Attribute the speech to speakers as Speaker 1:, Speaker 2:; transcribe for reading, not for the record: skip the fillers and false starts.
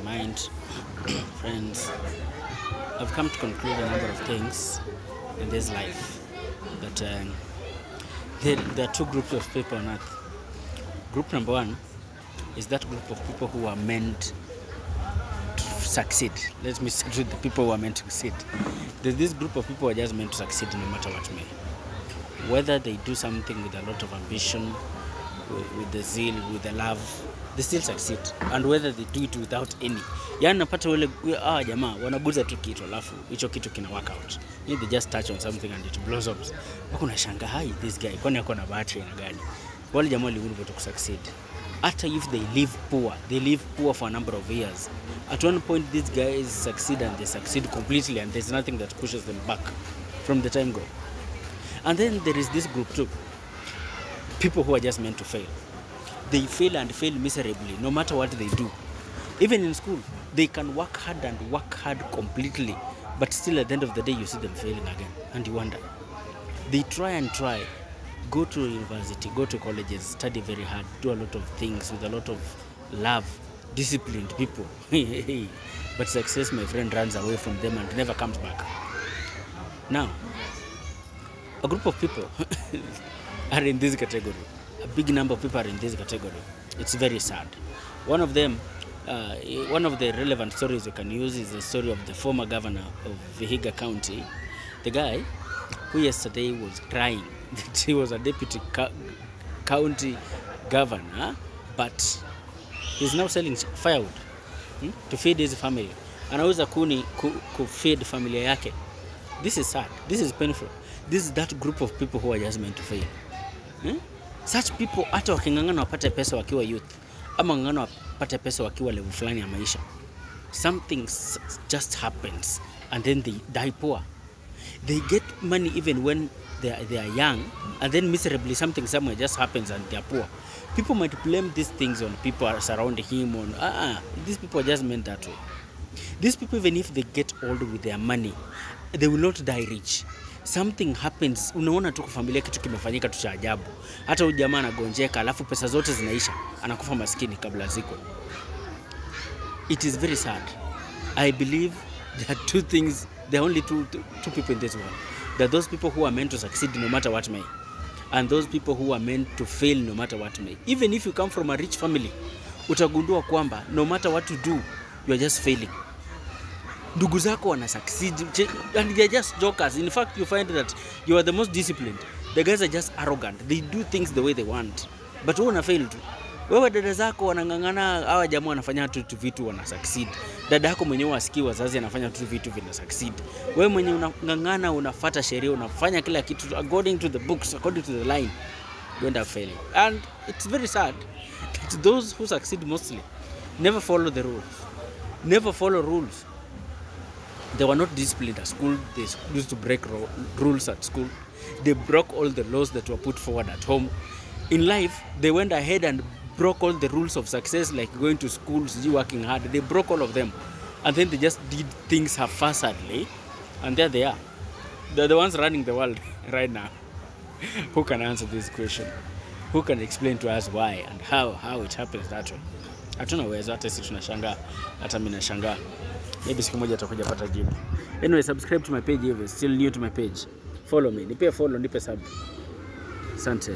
Speaker 1: mind. Friends, I've come to conclude a number of things in this life. That there are two groups of people on earth. Group number one is that group of people who are meant to succeed. Let me start with the people who are meant to succeed. There's this group of people who are just meant to succeed no matter what may. Whether they do something with a lot of ambition, with the zeal, with the love, they still succeed. And whether they do it without any. Yani napata wale jamaa wanaguza tu kitu alafu hicho kitu kina work out. They just touch on something and it blossoms. Wako nashangaa, hi, this guy kwani ako na bahati aina gani? Wale jamaa waliumbwa tu kusucceed. Hata if they live poor, they live poor for a number of years. At one point these guys succeed and they succeed completely and there's nothing that pushes them back from the time go. And then there is this group too. People who are just meant to fail. They fail and fail miserably, no matter what they do. Even in school, they can work hard and work hard completely, but still at the end of the day, you see them failing again, and you wonder. They try and try, go to university, go to colleges, study very hard, do a lot of things with a lot of love, disciplined people. But success, my friend, runs away from them and never comes back. Now, a group of people are in this category. A big number of people are in this category. It's very sad. One of them, one of the relevant stories you can use is the story of the former governor of Vihiga County, the guy who yesterday was crying that he was a deputy county governor, but he's now selling firewood to feed his family. Anauza kuni ku feed familia yake. This is sad. This is painful. This is that group of people who are just meant to fail. Such people hata waking'ang'ana wapate pesa wakiwa youth ama ng'ang'ana wapate pesa wakiwa level fulani ya maisha, something just happens and then they die poor. They get money even when they are young, and then miserably something somewhere just happens and they are poor. People might blame these things on people surrounding him, on these people are just meant that way. These people, even if they get old with their money, they will not die rich. Something happens, unaona tu kwa familia kitu kimefanyika tu cha ajabu. Hata huyu jamaa anagonjeka, alafu pesa zote zinaisha, anakufa maskini kabla ziko. It is very sad. I believe there are two things, there are only two people in this world. There are those people who are meant to succeed no matter what may, and those people who are meant to fail no matter what may. Even if you come from a rich family, utagundua kwamba no matter what you do, you are just failing. Ndugu zako wana succeed and they are just jokers. In fact, you find that you are the most disciplined. The guys are just arrogant. They do things the way they want. But wewe una fail tu. Wewe dada zako wanang'ang'ana, hawa jamaa wanafanya tu vitu wana succeed. Dada yako mwenyewe asikii wazazi anafanya tu vitu vina succeed. Wewe mwenyewe unang'ang'ana, unafuata sheria, unafanya kila kitu according to the books, according to the line. You end up failing. And it's very sad that those who succeed mostly never follow the rules. Never follow rules. They were not disciplined at school. They used to break rules at school. They broke all the laws that were put forward at home. In life, they went ahead and broke all the rules of success, like going to school, working hard. They broke all of them. And then they just did things haphazardly. And there they are. They're the ones running the world right now. Who can answer this question? Who can explain to us why and how it happens that way? Hatuna uwezo, hata sisi tunashangaa, hata mimi nashangaa. Maybe siku moja atakuja pata jibu. Anyway, subscribe to my page if you're still new to my page. Follow me. Nipe follow, nipe sub. Asante.